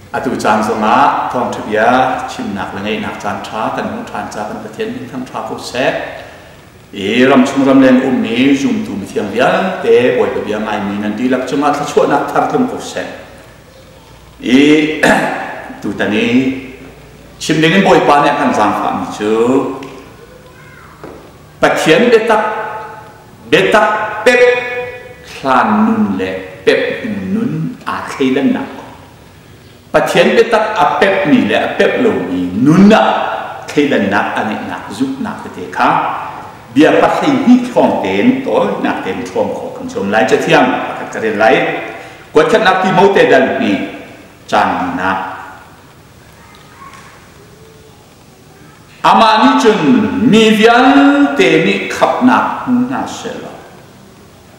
Atu caan zongah thawngṭha bia chimnak le ngeihnak caan ṭha kan hmuh ṭhan ca kan Pathian min thangṭha ko seh. I ramchung ramleng ummi zumtu mithiang vialte Bawipa bia ngaimi nan dihlak cungah thluachuahnak thar tlung ko seh. I tutan i chim ding in Bawipa nih a kan zaangfahmi cu Pathian biatak biatak pep hlan nun le pep hnu nun aa thleidannak kong. Pathian biatak a pepmi le a pep lomi nun ah thleidannak a ngeihnak zumhnak tete kha bia pahlei hnih hrawng tein tawinak tein hrawm khawh kan zuam lai. Cathiang pakhat ka rel lai. Kuatkhatnak Timote dal hnih caan linak. Amah nih cun mi vialte nih khamhnak hmu hna sehlaw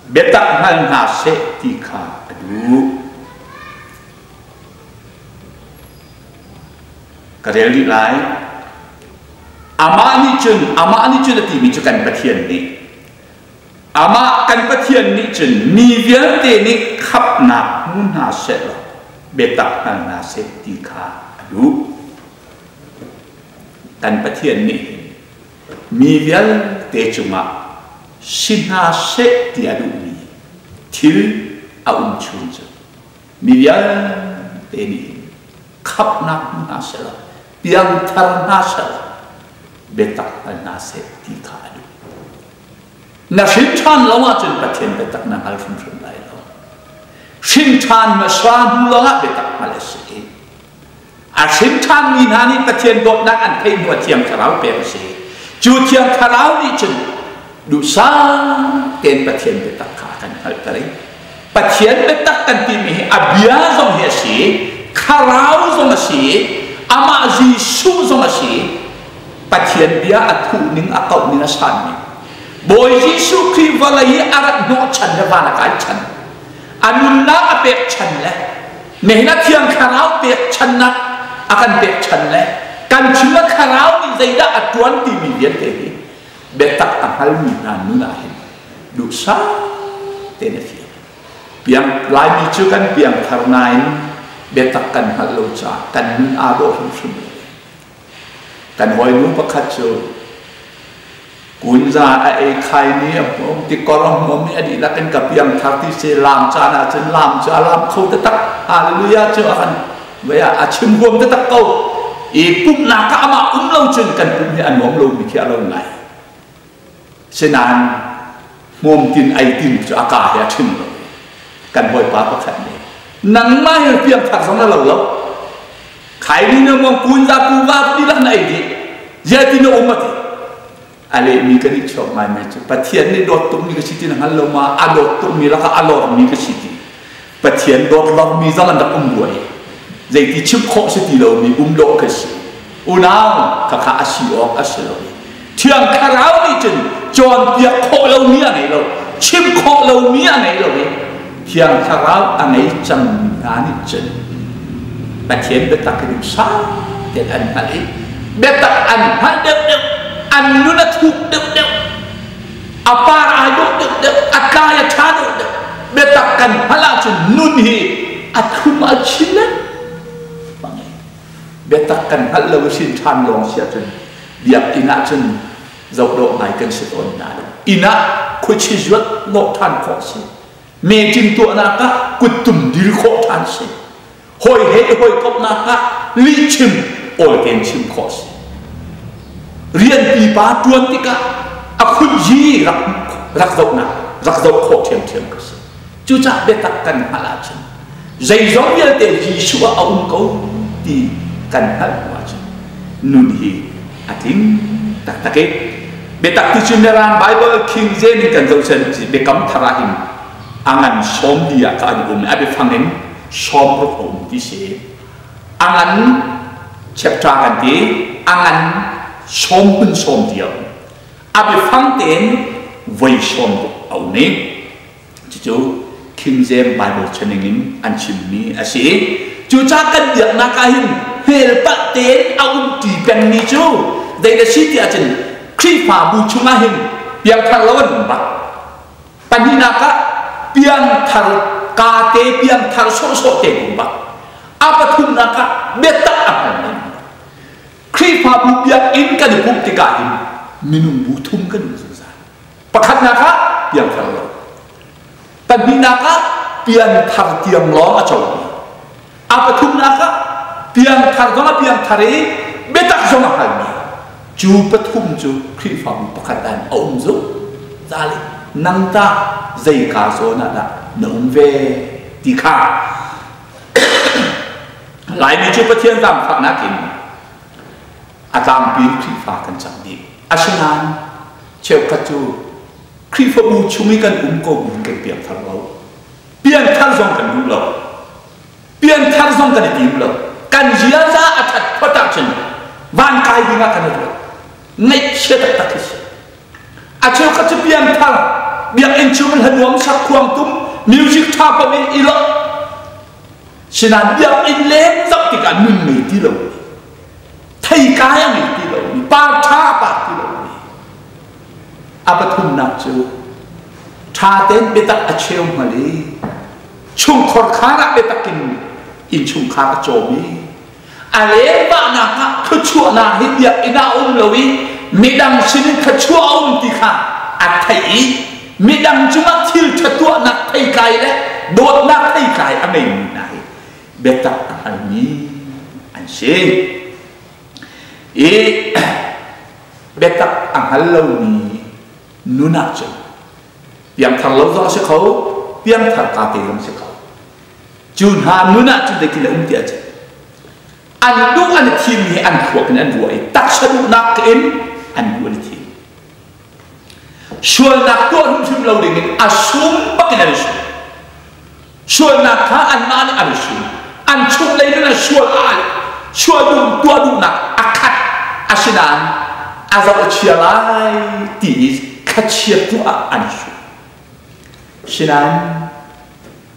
biatak hngal hna seh ti kha a duh. Ka rel rih lai. Amah nih cun, amah nih cun a timi cu kan Pathian nih. Amah kan Pathian nih cun mi vialte nih khamhnak hmu hna sehlaw biatak hngal hna seh ti kha a duh. Kan Pathian nih hin mi vialte cungah si hna seh ti a duhmi thil a um chung cu mi vialte nih hin khamhnak hmu hna sehlaw piangthar hna sehlaw biatak hngal hna seh ti kha a duh. Na hrin ṭhan lo ahcun Pathian biatak na hngal hrimhrim lai lo. Hrin ṭhan hmasa hnu lawngah biatak hngalh a si. A hrin ṭhanmi hna nih Pathian dawtnak an theih hnu ah Thiang Thlarau pek a si. Cu Thiang Thlarau nih cun duhsah tein Pathian biatak kha a kan hngalhter i Pathian biatak kan timi hi a bia zong hi a si, Thlarau zong a si, amah Jesuh zong a si. Pathian bia a thuh ning, a kauh ning, a san ning. Bawi Jesuh Khrih vawlei i a rat hnawhchan le van a kai chan, a nunnak a pek chan le Nihin ah Thiang Thlarau pekchannak a kan pekchan le kan chung ah Thlarau nih zeidah a ṭuan timi vialte hi biatak a hngalmi hna nun ah hin duhsah tein a fiang. Piang Laimi cu kan piangthar nain biatak kan hngalh lo caah kan nun aa dawh hrimhrim lo. Kan hawinu pakhat cu kunza a ei khai ni a hmuam tikor a hmuam i a dihlak in ka piangthar ti si laam caan ahcun laam cu a laam kho taktak hallelujah cu a kan vei ah a chim huam taktak ko i pumhnak ah amah um lo cun kan pum hi a nuam lomi khi a lo ngai sinain hmuam tin ei tin cu a ka he a ṭhim lo kan hawipa pakhat nih nangmah hi piangthar zong na lo lo Khaini na mong kun za ku va ti lak na ei dih. Zia ti na um ati. A lehmi kan i chuak ngai mai cu Pathian nih dawt tukmi ka si ti na hngal lo ma a dawt tukmi lakah a lawrmi ka si ti. Pathian dawt lawrmi zong an rak um rua i zeiti chim khawh si ti lomi um dawh ka si. Unau khakha a si awk a si lo. Thiang Thlarau nih cun cawnpiak khawh lomi a ngei lo, chim khawh lomi a ngei lo i Thiang Thlarau a ngei cangmi hna nih cun Pathian biatak hi duhsah tein an hngalh i biatak an hngalh deuhdeuh, an nun a thuk deuhdeuh, a par ai dawh deuhdeuh, a tlai a ṭha deuhdeuh. Biatak kan hngalh ahcun nun hi a thlum a chin lengmang i biatak kan hngalh lo i hrin ṭhan lawng si ahcun biakinn ah cun zohdawh ngai kan si tawn hna lo. Inn ah khuachi zuat lawh ṭhan khawh si. Meeting tuahnak ah kuttum dil khawh ṭhan si. Hawi he i hawikomhnak ah lihchim awl tein chim khawh si. Rian pipa ṭuan tikah a khutzi rak rak zohnak rak zoh khawh ṭhiamṭhiam ka si. Cucaah biatak kan hngalh ahcun zeizong vialte Jesuh ah a um ko ti kan hngalh hnu ahcun nun hi a tling taktak i biatak ti cu Mirang Bible King James in kan zoh cun biakam thar ah hin a ngan sawm li ah ka an um a biafang in sawm ruk a um ti si a ngan chapter kan ti a ngan sawm hun sawm ti a um a biafang tein voi sawm ruk a um i Cucu King James Bible chaning in an chimmi a si. Cucaah kan biaknak ah hin hmelpalh tein a umṭi pengmi cu zei a si ti ahcun Khrihfabu chungah hin piangthar lo an um bak. Pahnihnak ah piangthar kate piangthar sawhsawh te um bak. A pathumnak ah biatak a hngalmi. Khrihfabu biakinn kan i pumh tikah hin minung bu thum kan um zungzal. Pakhatnak ah piangthar lo. Pahnihnak ah piangthar tiang lawng a comi. A pathumnak ah piangthar zong a piangthar i biatak zong a hngalmi. Cu pathum cu Khrihfabu pakhat ah a um zungzal i nang tah zeika zawn ah dah na um ve ti kha Laimi cu Pathian zaangfahnak in a tlangpi in Khrihfa kan cang dih. Asinain cheukhat cu Khrihfabu chung i kan um ko buin kan piangthar lo. Piangthar zong kan duh lo. Piangthar zong kan i tim lo. Kan ziaza a ṭhat phot ahcun van kai ding ah kan i ruat. Ngaihchia taktak hi si. A cheukhat cu piangthar, biakinn chung in hla nuam sak khuang tum, music ṭha paoh in i loh. Sinain biakinn leng zoh tikah nun ngei ti lo theikai a ngei ti lomi, par ṭha a par ti lomi. A pathumnak cu ṭha tein biatak a cheu hngal i chungkhar khar ah biatak in innchungkhar a cawm i a lengvahnak ah thluachuahnak hi biakinn ah a um lo i midang sinin thluachuah a um ti kha a theih i midang cungah thil ṭha tuahnak theitlai le dawtnak theitlai a ngeimi hna hi biatak a hngalmi an si. I biatak a hngal lomi nun ahcun piangthar lo zong a si kho, piangthar ka te zong a si kho. Cu hna nun ahcun zeitin a um ti ahcun an duh an i thimmi hi an thluak in an ruah i taksa duhnak in an duh an i thim. Sualnak tuah hrimhrim lo dingin a sum bakin an i sum. Sualnak kha anmah nih an i sum. An chunglei nun ah sual a al. Sual duh tuah duhnak a khat. Asinain a zoh a chia lai ti i thlachia tuah ah an i sum. Sinain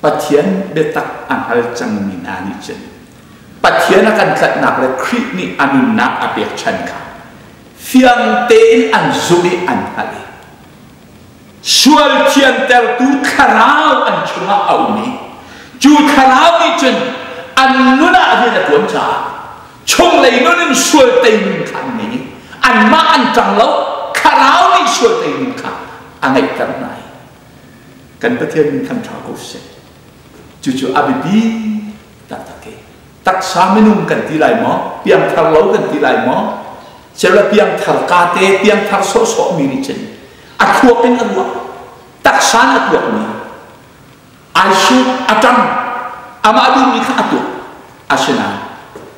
Pathian biatak a hngal cangmi hna nih cun Pathian a kan tlanhnak le Khrih nih a nunnak a pekchan kha fiang tein an zumh i an hngalh i sual thiantertu thlarau an chungah a um i cu thlarau nih cun an nun ah rian a ṭuan caah chunglei nun in sual tei nun kha an ngei i anmah an ṭang lo, thlarau nih sual tei nun kha a ngeihter hna i kan Pathian min khan ṭha ko seh. Cucu a biapi taktak i taksa minung kan ti lai maw, piangthar lo kan ti lai maw, cela piangthar ka te piangthar sawhsawh mi nih cun a thluak in a ruah, taksa in a tuak mi, ai sut a ṭang, amah duhmi kha a tuah. Asinain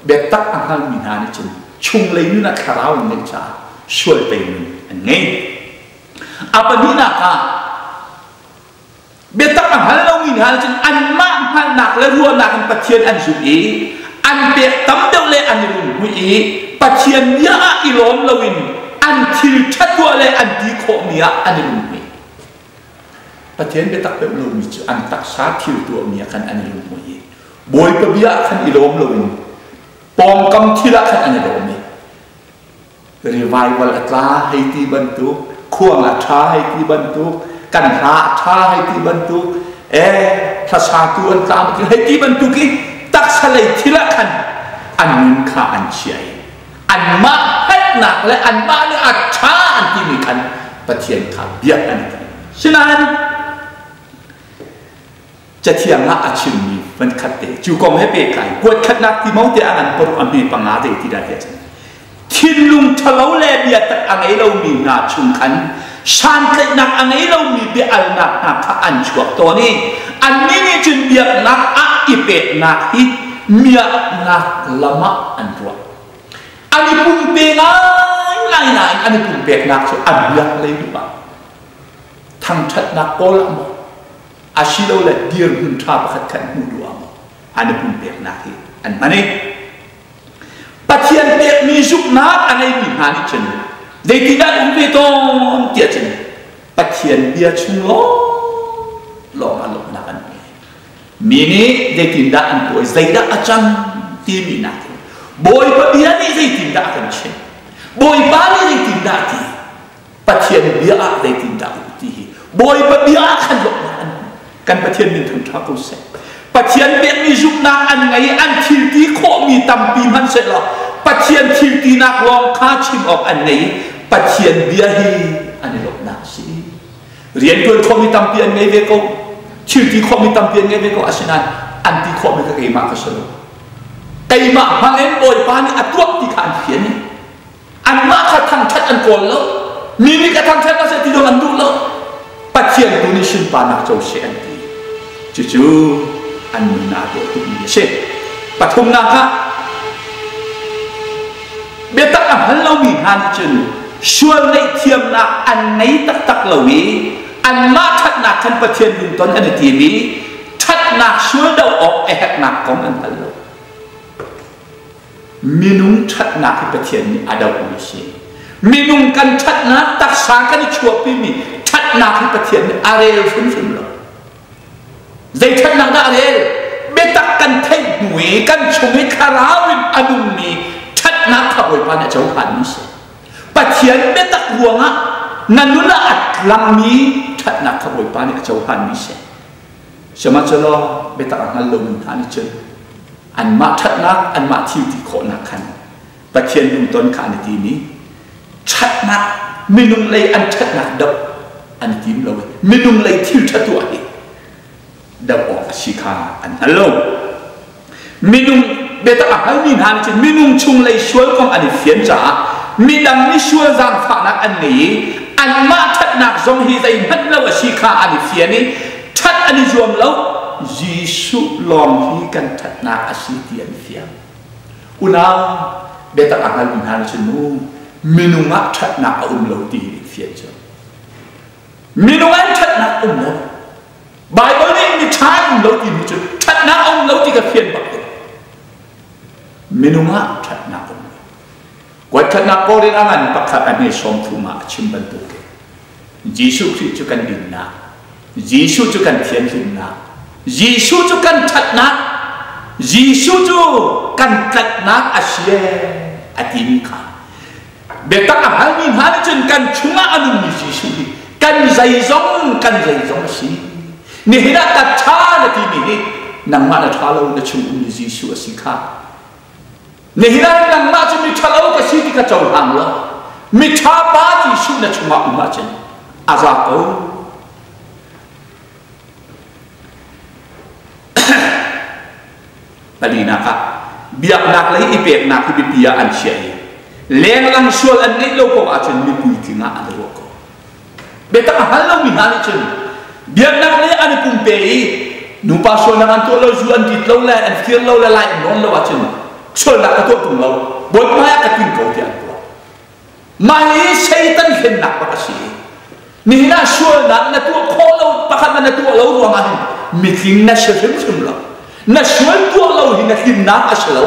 biatak a hngalmi hna nih cun chunglei nun ah thlarau an ngeih caah sual tei nun an ngei. A pahnihnak ah biatak a hngal lomi hna nih cun anmah hngalhnak le ruahnak in Pathian an zumh i an pek tam deuh le an i lunghmuih i Pathian bia ah i lawm loin an thil ṭha tuah le an ti khawhmi ah an i lunghmuih. Pathian biatak pemh lomi cu an taksa thil tuahmi ah khan an i lunghmuih i Bawipa bia ah khan i lawm loin pawngkam thil ah khan an i lawm i revival a tla hei ti bantuk, khuang a ṭha hei ti bantuk, kan hla a ṭha hei ti bantuk, hlasatu an tla hei ti bantuk i taksa lei thil ah khan an nun kha an chia i anmah hngalhnak le anmah nih a ṭha an timi khan Pathian kha biak an i tim. Sinain Cathiang ah a chimmi van khat te cu kong he pehtlai kuat khatnak Timote a ngan paruk a hme panga te ti dah tiah cun thinlung ṭhalo le biatak a ngei lomi hna chung khan santlaihnak a ngei lomi bia-alnak hna kha an chuak tawn i annih nih cun biaknak ah i peknak hi miaknak lam ah an ruah. An i pumpe ngaingai nain an i pumpeknak cu a biak lei duh ah thangṭhatnak kawl ah maw asilole dirhmun ṭha pakhat khat hmuh duh ah maw an i pumpeknak hi an hman i Pathian pekmi zumhnak a ngeimi hna nih cun zeitindah an um ve tawn tiah cun Pathian bia chung lawnglawng ah lawmhnak an hmu. Mi nih zeitindah an tuah i zeidah a cang timi nakin Bawipa bia nih zeitindah a kan chimh, Bawipa nih zeitindah a ti, Pathian bia ah zeitindah a um ti hi Bawipa bia ah khan lawmhnak an hmu. Kan Pathian min thangṭha ko seh. Pathian pekmi zumhnak an ngei i an thil ti khawhmi tampi hmanhsehlaw Pathian thil tinak lawng kha chim awk an ngei i Pathian bia hi an i lawmhnak a si. Rianṭuan khawhmi tampi an ngei ve ko, thil ti khawhmi tampi an ngei ve ko, asinain an ti khawhmi kha keimah ka si lo. Keimah hmangin Bawipa nih a tuah ti kha an fian i anmah kha thangṭhat an kawl lo. Mi nih ka thangṭhat hna seh ti dong an duh lo. Pathian tu nih sunparnak co seh an ti. Cucu an nun aa dawh tukmi a si. Pathumnak ah biatak a hngal lomi hna nih cun sual ngaihthiamnak an ngei taktak lo i anmah ṭhatnak khan Pathian lungton an i tim i ṭhatnak sual doh awk a herhnak kong an hngal lo. Minung ṭhatnak hi Pathian nih a dohmi a si. Minung kan ṭhatnak taksa kan i chuahpimi ṭhatnak hi Pathian nih a rel hrimhrim lo. Zei ṭhatnak dah a rel? Biatak kan theih hnu i kan chung i thlarau in a nungmi ṭhatnak kha Bawipa nih a cohlanmi a si. Pathian biatak ruangah na nun ah a langmi ṭhatnak kha Bawipa nih a cohlanmi a si. Sihmanhsehlaw biatak a hngal lomi hna nih cun anmah ṭhatnak, anmah thil ti khawhnak khan Pathian lungton kha an i tim i ṭhatnak minung lei an ṭhatnak doh an i tim lo i minung lei thil ṭha tuah hi doh awk a si kha an hngal lo. Minung biatak a hngalmi hna nih cun minung chunglei sual kong an i fian caah midang nih sual zaangfahnak an ngei i anmah ṭhatnak zong hi zeihmanh lo a si kha an i fian i ṭhat an i zuam lo. Jesuh lawng hi kan ṭhatnak a si ti an fiang. Unau biatak a hngalmi hna nih cun mu minung ah ṭhatnak a um lo ti hi an fian cu. Minung ah ṭhatnak um lo. Baibal nih mi ṭha an um lo timi cu ṭhatnak a um lo ti ka fian bak lo. Minung ah ṭhatnak um lo. Kuatkhatnak Korin a ngan pakhat a hme 30 ah a chim bantukin Jesuh Khrih cu kan dinnak, Jesuh cu kan thianhlimnak, Jesuh cu kan ṭhatnak, Jesuh cu kan tlatnak a si a timi kha biatak a hngalmi hna nih cun kan chungah a nungmi Jesuh hi kan zeizong kan zeizong a si. Nihin ah ka ṭha na timi hi nangmah na ṭha lo na chung ummi Jesuh a si kha. Nihin ah nangmah cu mi ṭhalo ka si ti kha cohlang law miṭha pa Jesuh na chungah um ahcun a za ko. Palinak ah biaknak lei i peknak hi biapi ah an chiah i lenglang sual an ngeih lo paoh ahcun mi puitling ah an ruah ko. Biatak a hngal lomi hna nih cun biaknak lei an i pumpe i nupa sualnak an tuah lo, zu an rit lo le an fir lo le lai an nawn lo ahcun sualnak ka tuah tung lo, Bawipa hmai ah ka tling ko tiah an tuah. Mah hi Satan hlennak bak a si. Nihin ah sualnak na tuah khawh lo pakhat na tuah lo ruangah hin mitling na si hrimhrim lo. Na sual tuah lo hi na tlinnak a si lo.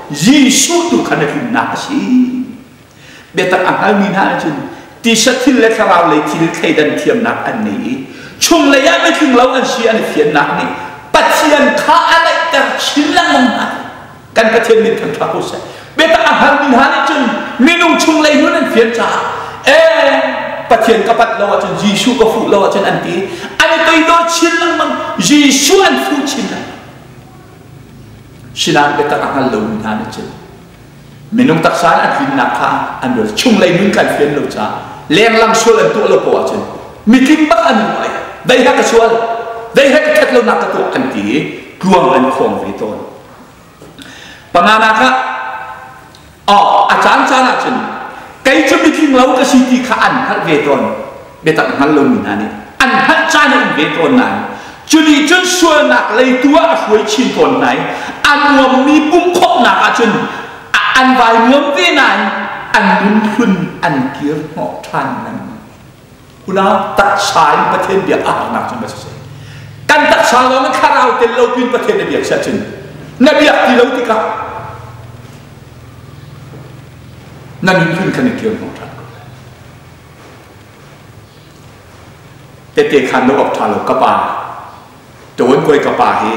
Jesuh tu kha na tlinnak a si. Biatak a hngalmi hna nih cun tisa thil le thlarau lei thil thleidan thiamnak an ngei i chunglei ah mitling lo an si an i fiannak nih Pathian kha a naihter chin lengmang hna. Kan Pathian min thangṭha ko seh. Biatak a hngalmi hna nih cun minung chunglei nun an fian caah ee Pathian ka panh lo ahcun Jesuh ka fuh lo ahcun an ti. An i toidor chin lengmang. Jesuh an fuh chin lengmang. Sinain biatak a hngal lomi hna nih cun minung taksa in an tlinnak kha an ruat chunglei nun kan fian lo caah lenglang sual an tuah lo poah ahcun mitling bak an um ai dei he ka sual dei he ka ṭhat lonak ka tuah an ti i tluang an khawng ve tawn. Panganak ah oh, a caan caan ahcun kei cu mitling lo ka si ti kha an hngalh ve tawn. Biatak hngal lomi hna nih an hngalh caan a um ve tawn nain cu nih cun sualnak lei tu ah a hruai chin tawn hna i a nuammi pumkhawmhnak ahcun an vai nuam ve nain an nun hlun an kir hnawh ṭhan lengmang. Unau taksa in Pathian biak a harnak cu ma siseh kan taksa lawng in thlarau tel lo pin Pathian na biak siah cun na biak ti lo tikah na nunphun khan i kir hnawh ṭhan ko lai. Tete khan lo awk ṭha lo ka pa Tawn kawi ka pa hi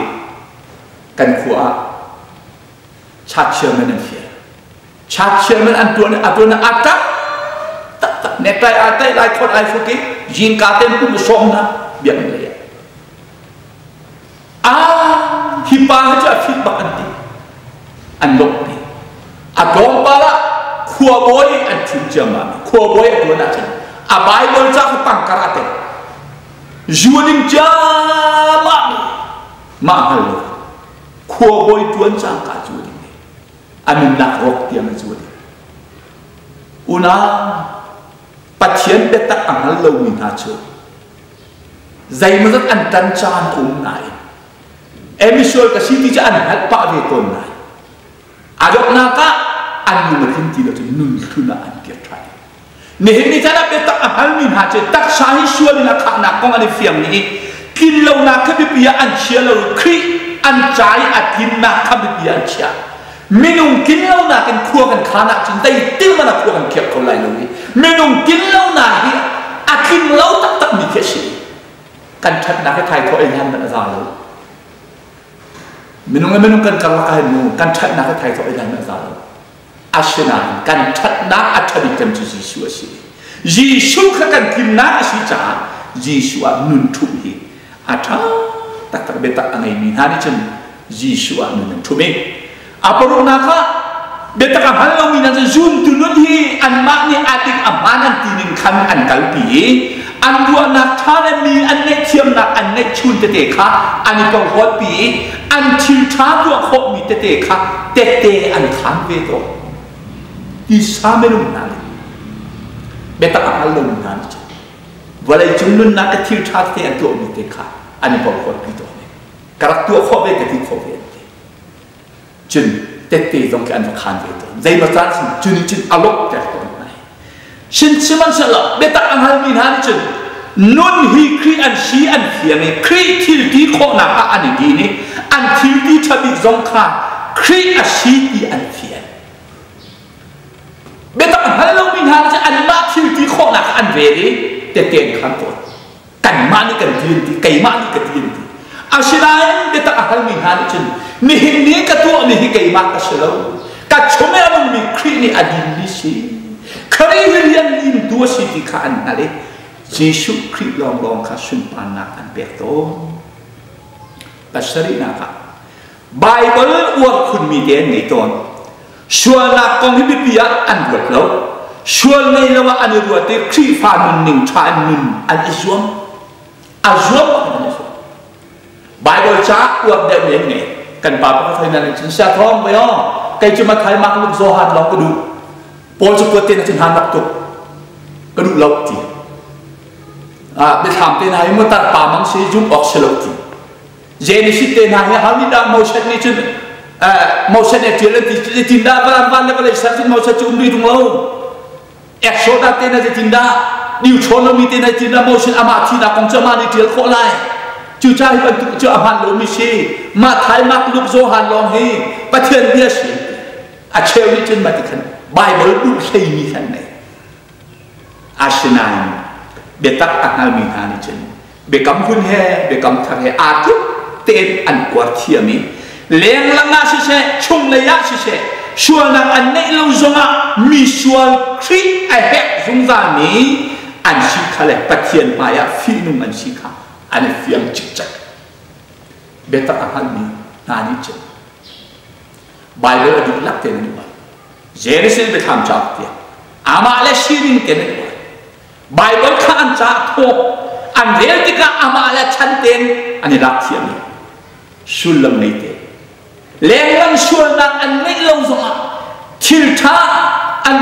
kan khua ah church chairman an fial. Church chairman an tuan a tuan a ṭap taktak necktie aa tlaih lai khot ai hruk i zingka ten pum sawm na biakinn lei ah. Hi pa hi cu a fit bak an ti. An lawmhpi. A tlawmpal ah khuabawi an thim ciammam i khuabawi a tuan ahcun a Baibal ca kha pangkar a tel. Zuaning ciammam mah hngal lo khuabawi tuan cangka cu ding a nunnak rawk tiang a cu ding. Unau Pathian biatak a hngal lomi hna cu zeimawzat an tan caan a um nain emisual ka si ti cu an hngalh pah ve tawn nain a donghnak ah an lung a tlin ti lo cun nun hlun ah an kir ṭhan. Nihin ni caan ah biatak a hngalmi hna cu taksa hi sual in a khahnak kong an i fiang i tlinlonak kha biapi ah an chia lo i Khrih an ca i a tlinnak kha biapi ah an chiah. Minung tlinlonak in khua kan khan ahcun zeitin hmanh ah khua kan khiak kho lai lo i minung tlinlonak hi a tling lo taktakmi khi a si. Kan ṭhatnak hi thaithawh ei hlan hmanh a za lo. Minung le minung kan karlak ah hin mu kan ṭhatnak hi thaithawh ei hlan hmanh a za lo. Asinain kan ṭhatnak a ṭha bik cem cu Jesuh a si. Jesuh kha kan tlinnak a si caah Jesuh ah nun ṭhumh hi a ṭha taktak. Biatak a ngeimi hna nih cun Jesuh ah nun an ṭhum i a paruknak ah biatak a hman lomi hna cu zumtu nun hi anmah nih a dik a hmaan an ti ning khan an kalpi i an ruahnak ṭha le mi an ngaihthiamnak an ngeihchun tete kha an i porhlawtpi i an thil ṭha tuah khawhmi tete kha tette an khaan ve tawn. Tisa minung hna nih biatak a hngal lomi hna nih cun vawleicung nunnak ka thil ṭha tete an tuahmi te kha an i porhlawtpi tawn i ka rak tuah khawh ve, ka ti khawh ve an ti. Cun tette zong khi an va khaan ve tawn. Zeimaw caan sin cu nih cun a lawmhter tawn hna. Sihmanhsehlaw biatak a hngalmi hna nih cun nun hi Khrih an si an fiang i Khrih thil ti khawhnak ah an i din i an thil ti ṭha bik zong kha Khrih a si ti an fian. Biatak a hngal lomi hna nih cun anmah thil ti khawhnak ah an rel i tette an khaan tawn. Kanmah nih kan ti an ti, keimah nih ka ti an ti. Asinain biatak a hngalmi hna nih cun nihin ni ka tuahmi hi keimah ka si lo. Ka chung i a nungmi Khrih nih a dinmi si. Khrih hi rian limtu a si ti kha an hngalh i Jesuh Khrih lawnglawng kha sunparnak an pek tawn. Pasarihnak ah Baibal uar khunmi te an ngei tawn. Sualnak kong hi biapi ah an ruat lo. Sual ngei lo ah an i ruat i Khrihfa nunning ṭha in nun an i zuam. A zuam bak in an i zuam. Baibal ca uar deuhmi an ngei. Kan pa pakhat hoi nan cun sia thawng ve aw. Kei cu Mathai, Mark, Luke, Johan lawng ka duh. Paul cu kuat te na cun han rak tuk. Ka duh lo ti. Ah, biathlam te hna hi mu tar pa mang si zum awk si lo ti. Genesis te hna hi hal nih dah Moses nih cun Moses nih ṭial an ti zeitindah van van le vawlei ser cun Moses cu um rih tung lo. Exodus te hna zeitindah Deuteronomy te hna zeitindah Moses amah thihnak kong cu amah nih ṭial khawh lai. Cucaah hi bantuk cu a hmaan lomi si. Matthai, Mark, Luke, Johan lawng hi Pathian bia si. A cheu nih cun mah ti khan Bible duh hleimi khan nei. Asinain biatak a hngalmi hna nih cun biakam hlun he biakam thar he aa tluk tein an kuar thiam i lenglang ah siseh, chunglei ah siseh, sualnak an neih lo zongah mi sual Khrih a herh zungzalmi an si kha le Pathian hmaiah fihnung an si kha an i fiang cikcek. Biatak a hngalmi hna nih cun Baibal a dihlak tein an uar. Genesis biathlam cauk tiang amah le sining tein an uar. Baibal kha an ca thawk an rel tikah amah le chan tein an i lak thiam i sullam ngei te lenglang sualnak an ngeih lo zongah thil ṭha an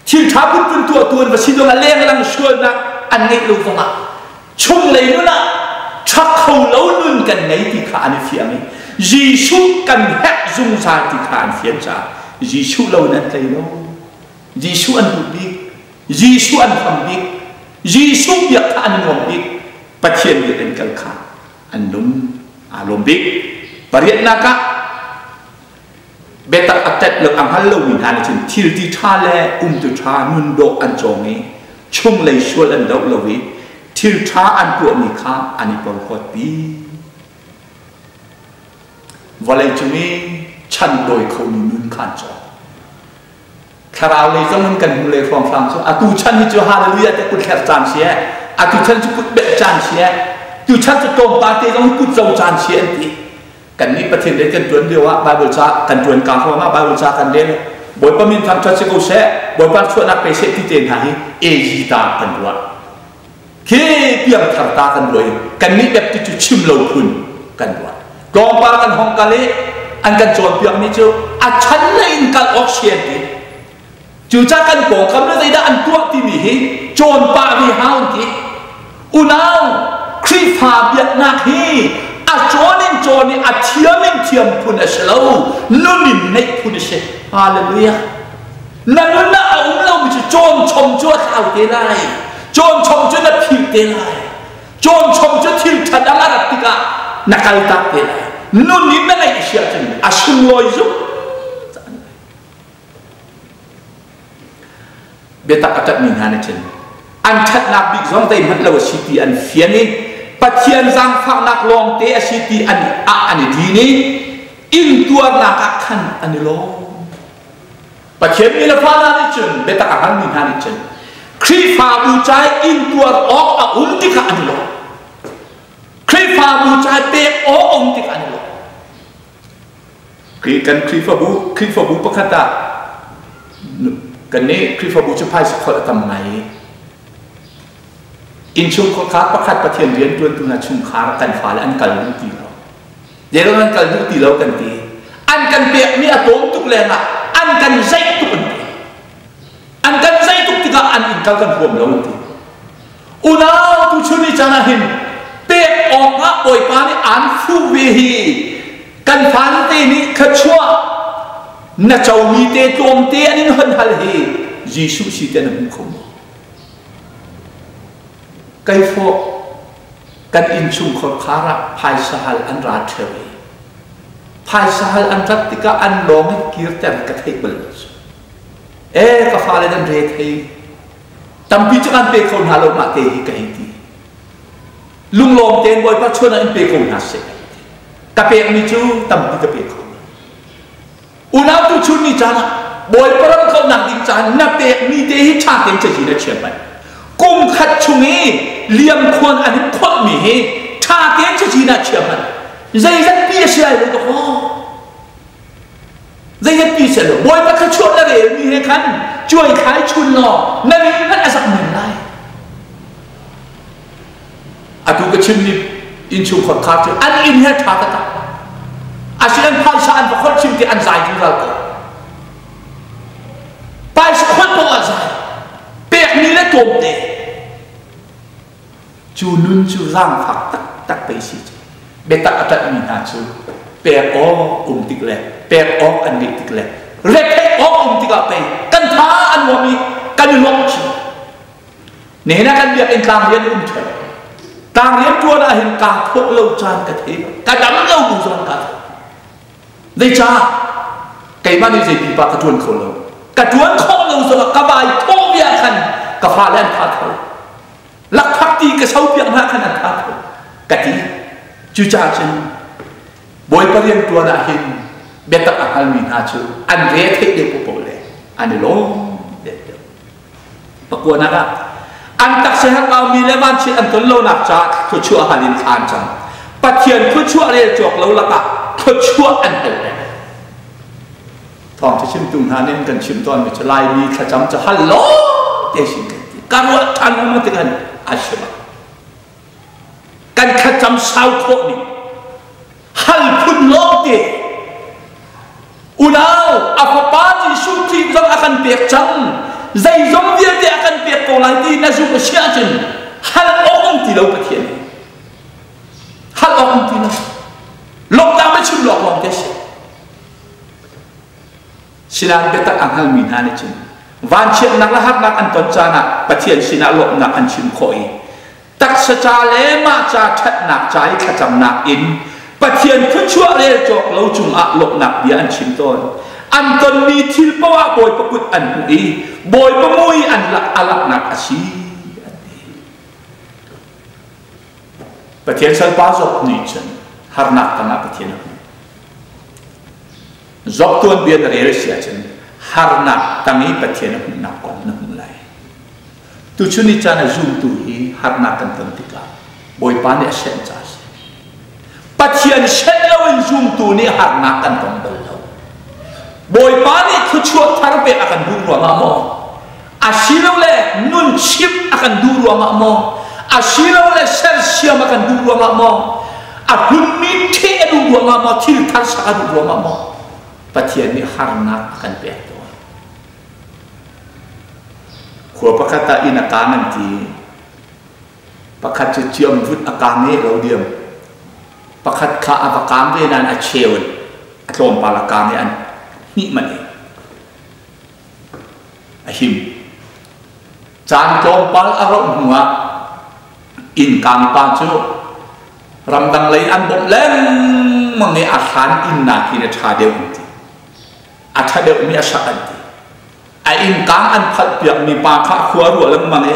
thil ṭha phunphun tuahtu an va si zongah lenglang sualnak an ngeih lo zongah chunglei nun ah ṭha kho lo nun kan ngei ti kha an i fiang i Jesuh kan herh zungzal ti kha an fian caah Jesuh lo in an tlei lo. Jesuh an duh bik, Jesuh an hlam bik, Jesuh biak kha an nuam bik, Pathian biak in kal kha an lung aa lawm bik. Pariatnak ah biatak a tet lo a hngal lomi hna nih cun thil ti ṭha le umtu ṭha nun dawh an cawng i chunglei sual an doh lo i thil ṭha an tuahmi kha an i porhlawtpi. Vawleicung i chan dawi khomi nun kha an cawng. Thlarau lei zong in kan hnu lei hrawnghrang cu atu chan hi cu hallelujah te kut hler caan si eh, atu chan cu kut beh caan si eh, tu chan cu tlawmpal te zong kut zo caan si an ti. Kannih Pathian rian kan ṭuan lio ah Baibal ca kan ṭuan ka ruangah Baibal ca kan rel. Bawipa min thangṭhat si ko seh, Bawipa chuahnak pe seh ti te hna hi AG ta kan ruah. Khi piangthar ta kan ruah i kannih Baptist cu chim lo phun kan ruah. Tlawmpal kan hong kal i an kan cawnpiakmi cu a chan lei in kal awk si an ti. Cucaah kan pawngkam le zeidah an tuah timi hi cawn pah ve hau an ti. Unau, Khrihfa biaknak hi a cawn in cawn i a thiam in thiam phun a si lo, nun in neih phun a si. Hallelujah. Na nun ah a um lomi cu cawn chom cu a thlau te lai. Cawn chom cu na philh te lai. Cawn chom cu thil ṭha dang a rat tikah na kaltak te lai. Nun in na ngeih si ahcun a sunglawi zung. Biatak a ṭanhmi hna nih cun an ṭhatnak bik zong zeihmanh lo a si ti an fian i Pathian zaangfahnak lawngte a si ti an ah an i din i intuarnak ah khan an i lawm. Pathian mi le fa hna nih cun biatak a hngalmi hna nih cun Khrihfabu ca i intuar awk a um tikah an i lawm. Khrihfabu ca i pek awk a um tikah an i lawm. Kan Khrihfabu Khrihfabu pakhat ah kan nih Khrihfabu cu phaisa kholh a tam ngai i innchungkhar kha pakhat Pathian rian ṭuantu hna chungkhar kan fale an kal duh ti lo. Zeiruang an kal duh ti lo kan ti. An kan pekmi a tlawm tuk lengah an kan zeih tuk an ti. An kan zeih tuk tikah an inn kal kan huam lo an ti. Unau tuchun ni caan ah hin pek awkah Bawipa nih aan fuh ve hi kan fante nih thluachuah na comi te tlawmte an in hon hal hi Jesuh si te na hmu kho maw? Kai fawh kan innchungkhar khar ah phaisa hal an ra ṭheo i phaisa hal an rat tikah an lawng in kirter ka theih bal lo. E ka fale nan re thei Tampi cu kan pe kho hna lo mah te hi ka hei ti. Lunglawm tein Bawipa chuan ah in pe ko hna seh. Ka pekmi cu tampi ka pe kho. Unau tu chun ni caan ah Bawipa ram kaunak ding caan na pekmi te hi ṭha tein cazin a chiam mai. Kum khat chung i liam khuan an in kholhmi hi ṭha tein cazin ah chiam mai. Zeizat pi a si lai lo ka Zeidat ti seh law Bawipa thluachuah na relmi he khan cuai thlai chun law na min hmanh a zak men lai. Atu ka chimmi innchungkhar khar cu an inn he ṭha taktak. Asinain phaisa an va kholh chim ti an zai zungzal ko. Phaisa kholh paoh ah zai. Pekmi le tlawmte. Cu nun cu zaangfak taktak pei si cu. Biatak a ṭanhmi hna cu pek awk um tik le pek awk an ngeih tik le retheih awk um tikah pei kan tha an nuam i kan i lawmh chin. Nihin ah kan biakinn tlangrian um ṭheo. Tlangrian ṭuan ah hin kaa thawh lo caan ka thei lo. Ka dam lo bu zong kaa thawh. Zeicah? Keimah nih zei pipa ka ṭuan kho lo. Ka ṭuan khawh lo zongah ka vai thawh bia khan ka fale an tha tho. Lakphak ti ka sopiak hna khan an tha tho. Ka ti. Cucaah cun Bawipa rian ṭuan ah hin biatak a hngalmi hna cu an re theih deuh paoh le an i lawm deuh deuh. Pakuanak ah an taksa herhbaumi le vanchiat an ton lonak caah thluachuah hal in thla an cam. Pathian thluachuah rel cawk lo lakah thluachuah an hal peng. Thawngṭha chimtu hna nih an kan chimh tawnmi cu Laimi thlacam cu hal law te sin kan ti. Ka ruah ṭhan lengmang tikhan a si bak. Kan thlacam sau khawh ning hal phun lawngte Unau, a fapa Jesuh Khrih zong a kan pek cang. Zeizong vialte a kan pek ko lai ti na zumh a si ahcun hal awk um ti lo Pathian. Hal awk um ti lo. Lawmhnak biachim lawk lawng te si. Sinain biatak a hngalmi hna nih cun vanchiatnak le harnak an ton caan ah Pathian sinah lawmhnak an chim khawh i taksa ca le mah ca ṭhatnak ca i thlacamnak in Pathian thluachuah rel cawk lo cungah lawmhnak bia an chim tawn. An tonmi thil paoh ah Bawipa kut an hmuh i Bawipa mui an lak a laknak a si an ti. Pathian salpa Job nih cun harnak tangah Pathian a hmuh. Job tuanbia na rel si ahcun harnak tang i Pathian a hmuhnak kong na hmuh lai. Tuchun ni caan ah zumtu hi harnak kan ton tikah Bawipa nih a sianh caah a si. Pathian Pathian shen loin zumtu nih harnak kan tong bal lo. Bawipa nih thluachuah thar pek a kan duh ruangah maw? Asilole nun chimh a kan duh ruangah maw? Asilole sersiam a kan duh ruangah maw? A hlunmi ṭheh a duh ruangah maw? Thil thar sak a duh ruangah maw? Pathian nih harnak a kan pek tawn. Khua pakhat ah inn a kaang an ti. Pakhat cu ciamvut a kaang i lo diam. Pakhat kha a va kaang ve nain a cheu in a tlawmpal a kaang i an hnih manh i a him. Caan tlawmpal a rauh hnuah innkang pa cu ramdang lei an bawmh lengmang i a hlan inn nakin a ṭha deuh an ti. A ṭha deuhmi a sak an ti. A innkang an phalhpiakmi pa kha khua ruah lengmang i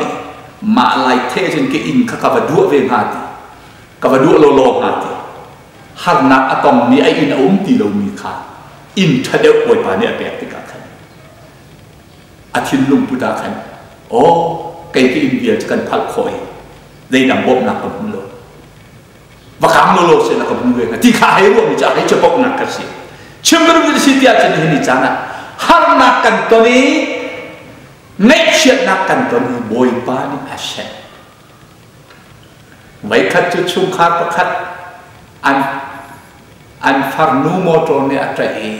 mah lai the cun ka inn kha ka va duah ve hnga ti. Ka va duah lawlaw hnga ti. Harnak a tongmi a inn a um ti lomi kha inn ṭha deuh Bawipa nih a pek tikah khan a thinlung put ah khan aw kei ka inn vial cu kan phalh khawh i zeidang bawmhnak ka hmu lo va kang lawlaw seh na ka hmu ve hnga ti kha hei ruahmi cu a hei capoknak ka si. Chim ka duhmi si tiah cun nihin ni caan ah harnak kan ton i ngaihchiatnak kan ton i Bawipa nih a seh. Voikhat cu chungkhar pakhat an an farnu motor nih a ṭaih i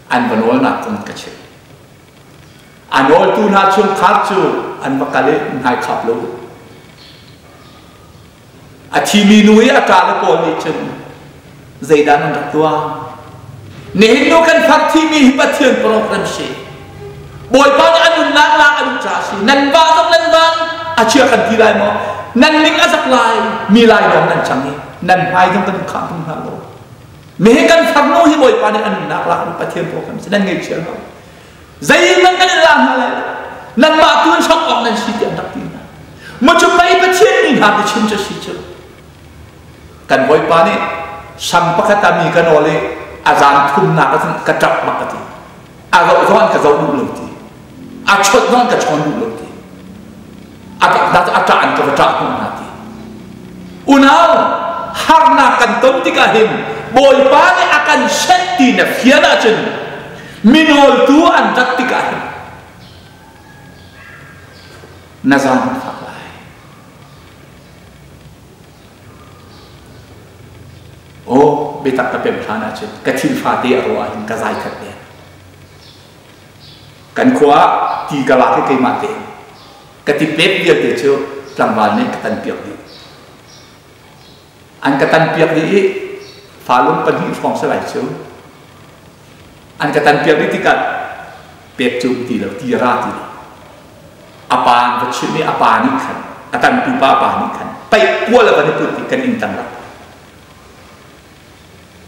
an va nawlnak kong ka chimh. A nawltu hna chungkhar cu an va kal i hmaikhap lo. A thimi nu i a ṭale pawl nih cun zeidah nan rak tuah? Nihin nu kan far thimi hi Pathian program si. Bawipa nih a nunnak lak a duh caah a si. Nan va zong nan van a chia kan ti lai maw? Nan ning a zak lai, mi lai lawng nan cang i nan hmai zong kan khah tung hna lo. Nihin kan farnu hi Bawipa nih a nunnak lak a Pathian program si. Nan ngei lo. Zeihmanh kan in la hna lai lo. Nanmah tu in sok awk nan si tiah an rak ti hna. Maw cu pei Pathian mi hna biachim cu si cu. Kan Bawipa nih sam pakhat ah mi ka nawl i a zan thumnak ah cun ka ṭap bak a ti. A zoh zong an ka zoh duh lo ti. A chawnh zong an ka chawn duh lo ti. A a ṭah an ka va ṭah hnawh hna ti. Unau, harnak kan ton tikah hin Bawipa nih a kan senh ti na fian ahcun minawltu an rat tikah hin na zan an fak lai. Aw, biatak ka pemh hlan ahcun ka thil fate a ruah ahhin ka zai khat deng. Kan khua ah ti ka lak i keimah tein ka ti pek vialte cu tlangval nih ka tan piak dih. An ka tan piak dih i falung pahnih hrawng si lai cu. An ka tan piak dih tikah pek cu ti lo, ti ra ti lo. A pa an va chimh i a pa nih khan a tantu pa pa nih khan paih kual a van i put i kan inn tang rak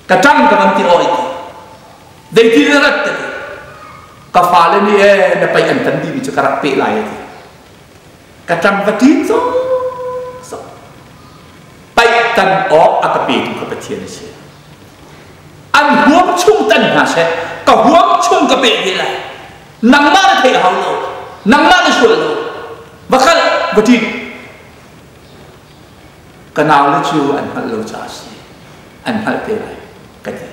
ka ṭang ka van ti oi ti zeitin na rat ka ti ka fale nih e na paih an tan dihmi cu ka rak peh lai a ti ka ṭang va ṭin sawsawh paih tan awk a ka petu kha Pathian a si. An huam chung tan hna seh ka huam chung ka peh ve lai. Nangmah na theih hau lo, nangmah na sual lo, va kal va ṭin. Ka naule cu an hngalh lo caah a si, an hngalh te lai ka ti,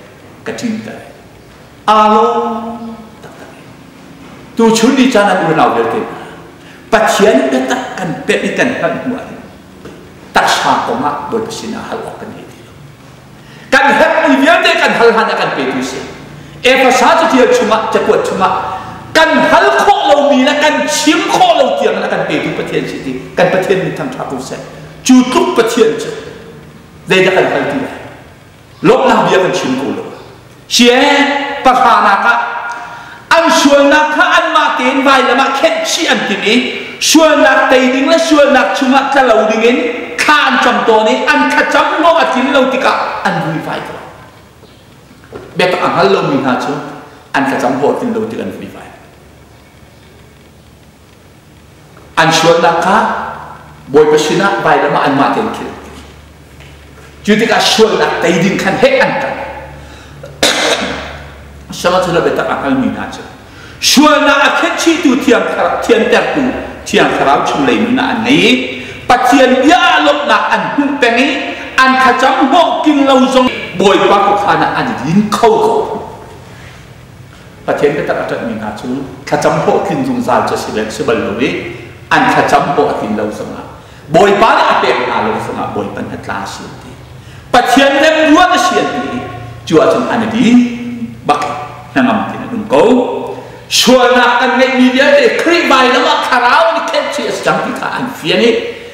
ka ṭin te. Aa lawm taktak. Tuchun ni caan ah unau vialte hna, Pathian biatak kan pemh i kan hngalh hnu ahhin taksa kong ah Bawipa sinah hal awk kan ngei ti lo. Kan herhmi vialte kan hal hlan ah kan petu si. Efasa catial chungah cakuat chungah kan hal khawh lomi le kan chim khawh lo tiang in a kan petu Pathian si ti kan Pathian min thangṭha ko seh. Cu tluk Pathian cu zeidah kan hal ti lai? Lawmhnak bia kan chim ko lo. Sie pahranak ah an sualnak kha anmah tein vailam ah khenh chih an timh i sualnak tei ding le sualnak chungah tla lo dingin thla an cam tawn i an thlacam hlawh a tlin lo tikah an vuivai tawn. Biatak a hngal lomi hna cu an thlacam hlawh a tlin lo tik an vuivai. An sualnak kha Bawipa sinah vailam ah anmah tein thil an ti. Cu tikah sualnak tei ding khan heh an ṭang. Sihmanhsehlaw biatak a hngalmi hna cu sualnak a khenhchihtu thiang thiantertu Thiang Thlarau chunglei nun ah an ngei i Pathian bia ah lawmhnak an hmuh peng i An thlacam hnawh king lo zong Bawipa khuakhan ah an i din kho ko. Pathian biatak a ṭanhmi hna cu thlacam hlawhtlin zungzal cu si si bal lo i an thlacam pawh a tlin lo zongah Bawipa nih a pek hna lo zongah Bawipa hnatla a si an ti. Pathian remruat a si an ti i cu ahcun an i din bak hnangam tin an um ko. Sualnak kan ngeihmi vialte Khrih vailam ah thlarau nih khenh chih a si cang ti kha an fian i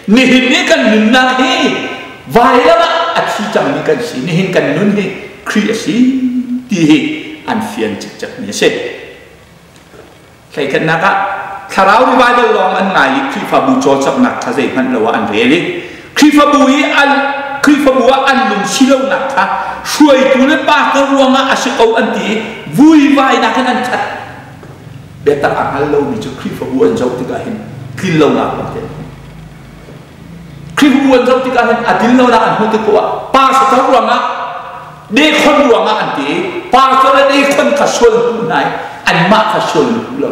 nihin ni kan nunnak hi vailam ah a thi cangmi kan si. Nihin kan nun hi Khrih a si ti hi an fian cikcekmi a si. Hleikhatnak ah thlarau revival lawng an ngai i Khrihfabu cawlcanghnak kha zeihmanh lo ah an rel i Khrihfabu i an Khrihfabu ah an lung si lonak kha hruaitu le pastor ruangah a si ko an ti i vuivainak in an khat. Biatak a hngal lomi cu Khrihfabu an zoh tikah hin tlin lonak lawng te. Khrihfabu an zoh tikah hin a din lonak an hmuh tik poah pastor ruangah dekhon ruangah an ti i pastor le dekhon kha sual hmuh hna i anmah kha sual hmuh lo.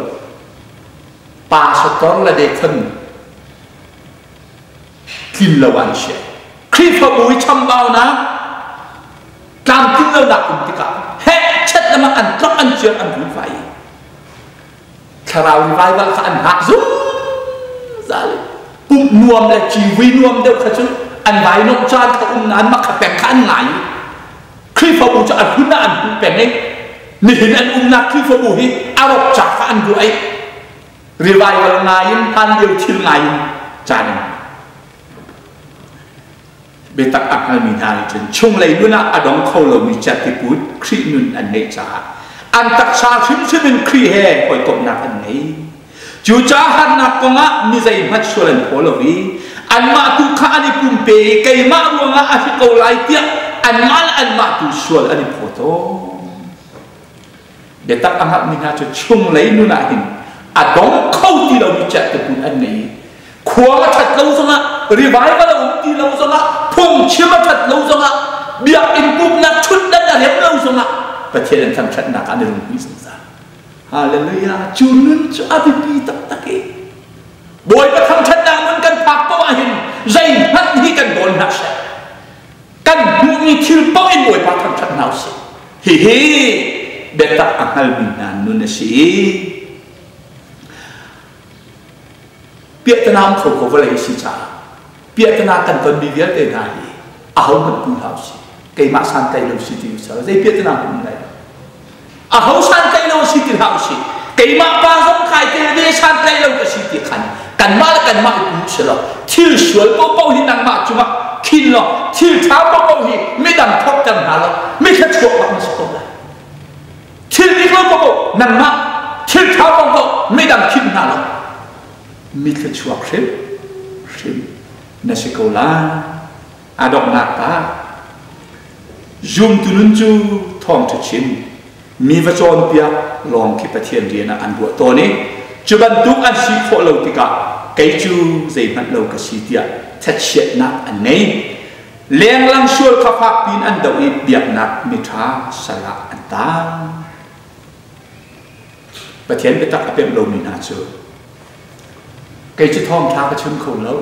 Pastor le dekhon tlin lo an si. Khrihfabu i chambaunak tlamtlin lonak um tikah heh chet lama an tlok an ciar an vuivai i thlarau revival kha an hngak zungzal i pumh nuam le civui nuam deuh kha cu an vai nomh caan kha um nain mah kha peng kha an ngai i Khrihfabu cu a hlun ah an hmuh peng i nihin an umnak Khrihfabu hi a rawk ca kha an ruah i revival ngai in hlan lio thil ngai in caan in biatak a hngalmi hna nih cun chunglei nun ah a dong kho lomi cerhtiput Khrih nun an ngeih caah an taksa hrimhrim in Khrih he hawikomhnak an ngei. Cucaah harnak kongah mi zeihmanh sual an phaw lo i anmah tu kha an i pumpe i keimah ruangah a si ko lai tiah anmah le anmah tu sual an i phaw tawn. Biatak a hngalhmi hna cu chunglei nun ah hin a dong kho ti lomi cerhtiput an ngei i khua a ṭhat lo zongah revival a um ti lo zongah phungchim a ṭhat lo zongah biakinn pumhnak ṭhutdan a rem lo zongah Pathian an thangṭhatnak ah an i lunghmuih zungzal. Hallelujah! Cu nun cu a biapi taktak i Bawipa thangṭhatnak nun kan phak paoh ahhin zeihmanh hi kan dawn hlah seh. Kan hmuhmi thil paoh in Bawipa thangṭhat hna usih. Hihi biatak a hngalmi hna nun a si. Piahtana um kho ko vawlei si caah piahtana kan tonmi vialte hna hi ahohmanh pu hlah usih. Keimah santlai lo si ti usih. Zei piahtana um lai lo. Aho santlai lo si ti hlah usih. Keimah pa zong kai tel ve santlai lo ka si ti khan kanmah le kanmah i pu si lo. Thil sual paohpaoh hi nangmah cungah khin law thil ṭha paohpaoh hi midang thawkter hna law mi thluachuak bak na si ko lai. Thil dik lo paoh nangmah thil ṭha paoh midang khinh hna lo mi thluachuak hrim hrim na si ko lai. A donghnak ah zumtu nun cu thawngṭha chim mi va cawnpiak lawng khi Pathian rian ah an ruah tawn i cu bantuk an si khawh lo tikah kei cu zeihmanh lo ka si tiah thlachiatnak an ngei. Lenglang sual kha fak piin an doh i biaknak miṭha sal ah an taang. Pathian biatak a pemh lomi hna cu kei cu thawngṭha ka chim kho lo,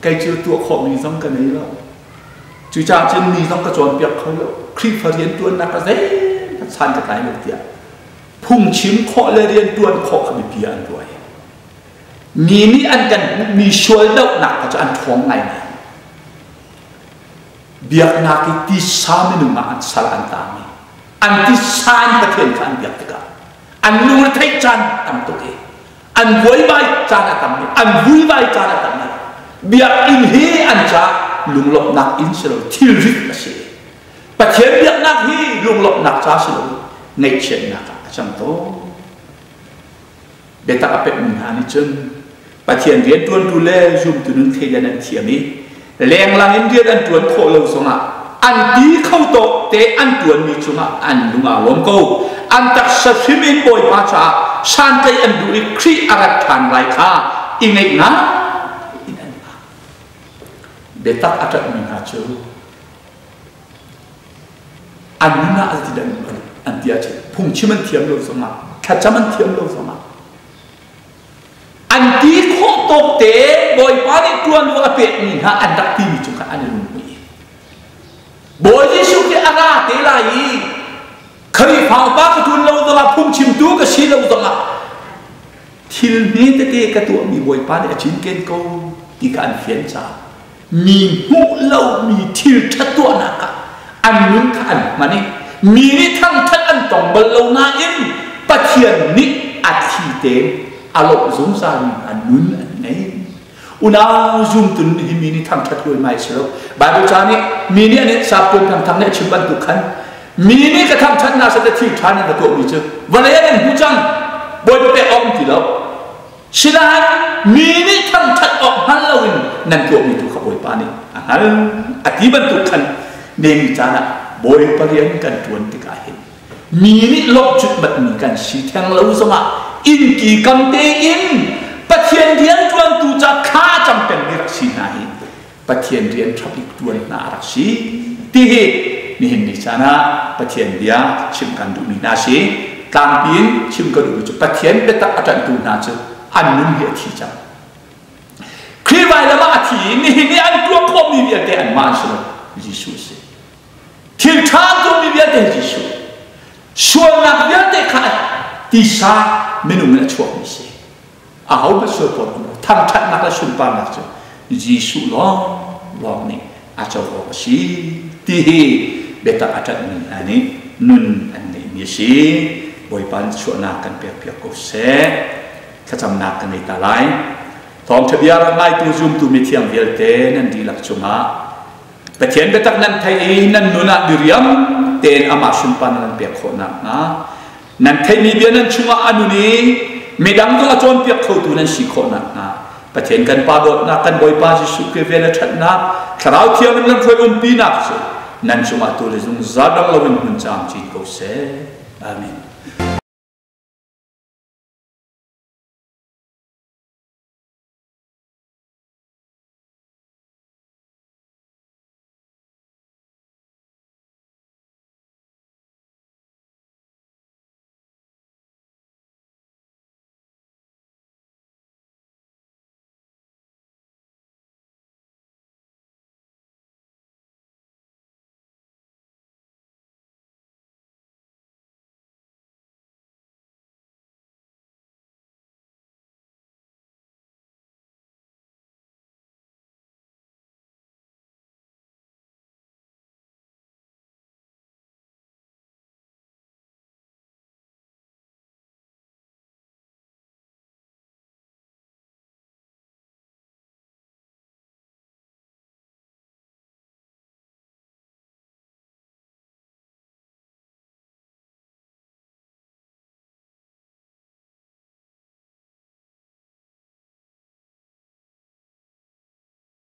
kei cu tuah khawhmi zong ka nei lo. Cucaah cun mi zong ka cawnpiak kho lo. Khrihfa rianṭuannak ah zeihmanh san ka tlai lo tiah phungchim khawh le rianṭuan khawh kha biapi ah an ruah i mi nih an kan hmuhmi sual dohnak kha cu an ṭhawng ngaingai. Biaknak i tisa minung ah an sal an taang i an tisa in Pathian kha an biak tikah an lungretheih caan tam tuk i an buaibai caan a tam i an vuivai caan a tam i biakinn hi an caah lunglawmhnak inn si lo thilrit a si. Pathian biaknak hi lunglawmhnak ca si lo ngaihchiatnak ah a cang tawn. Biatak a pekmi hna nih cun Pathian rianṭuantu le zumtu nun thleidan an thiam i lenglang in rian an ṭuan khawh lo zongah an ti kho tawk te an ṭuanmi cungah an lung aa lawm ko. An taksa hrim in Bawipa caah santlaih an duh i Khrih a rat ṭhan lai kha i ngaih ngai in an hngak. Biatak a ṭanhmi hna cu an nun ah zeitindah an an ti ahcun phungchim an thiam lo zongah thlacam an thiam lo zongah an ti khawh tawk te Bawipa nih ṭuanvo a pekmi hna an rak timi cung khan an i lunghmuih. Bawi Jesuh khi a ra te lai i Khrihfa upa ka ṭuan lo zongah, phungchimtu ka si lo zongah thil hme tete ka tuahmi Bawipa nih a cinken ko ti kha an fian caah mi hmuh lomi thil ṭha tuahnak ah an nun kha an hman i mi nih thangṭhat an tong bal lo nain Pathian nih a thli tein a lawmh zungzalmi hna nun an ngei. Unau zumtu nun hi mi nih thangṭhat luaimai a si lo. Baibal ca nih mi nih an saptuan thangthang nih a chim bantuk khan mi nih ka thangṭhat hna seh thil ṭha nan ka tuahmi cu vawlei an in hmu cang, Bawipa pek awk ti lo. Sinain mi nih thangṭhat awk hngal loin nan tuahmi tu kha Bawipa nih a hngal. A ti bantuk khan nemi caan ah Bawipa rian kan ṭuan tikah hin mi nih lawmh cutmatmi kan si theng lo zongah innki kam tein Pathian rian ṭuantu ca thla cam pengmi rak si hna hi Pathian rian ṭha bik ṭuan hna a rak si ti hi nihin ni caan ah Pathian bia chim kan duhmi hna si. Tlangpi in chim ka duhmi cu Pathian biatak a ṭanhtu hna cu an nun hi a thi cang. Khrih vailam ah a thi i nihin i an tuah khawhmi vialte anmah an si lo, Jesuh a si. Thil ṭha tuahmi vialte hi Jesuh. Sualnak vialte kha tisa minung in a chuakmi si. Aho hmanh sual pawl um lo. Thangṭhatnak le sunparnak cu Jesuh lawng lawng nih a co awk a si ti hi biatak a ṭanhmi hna nih nun an ngeihmi a si. Bawipa nih chuahnak kan pekpiak ko seh. Thlacamnak kan ngei ta lai. Thawngṭha bia rak ngaitu zumtu mithiang vialte nan dihlak cungah Pathian biatak nan theih i nan nun ah diriam tein amah sunparnak nan pek khawh nakhnga nan theihmi bia nan chungah a nun i midang zong a cawnpiak khotu nan si khawh nakhnga Pathian kan Pa dawtnak, kan Bawipa Jesuh Khrih vel le ṭhatnak, Thlarau Thianghlim lamhruai umpinak cu nan cungah tu le zungzal dang loin hmun caamcin ko seh. Amen.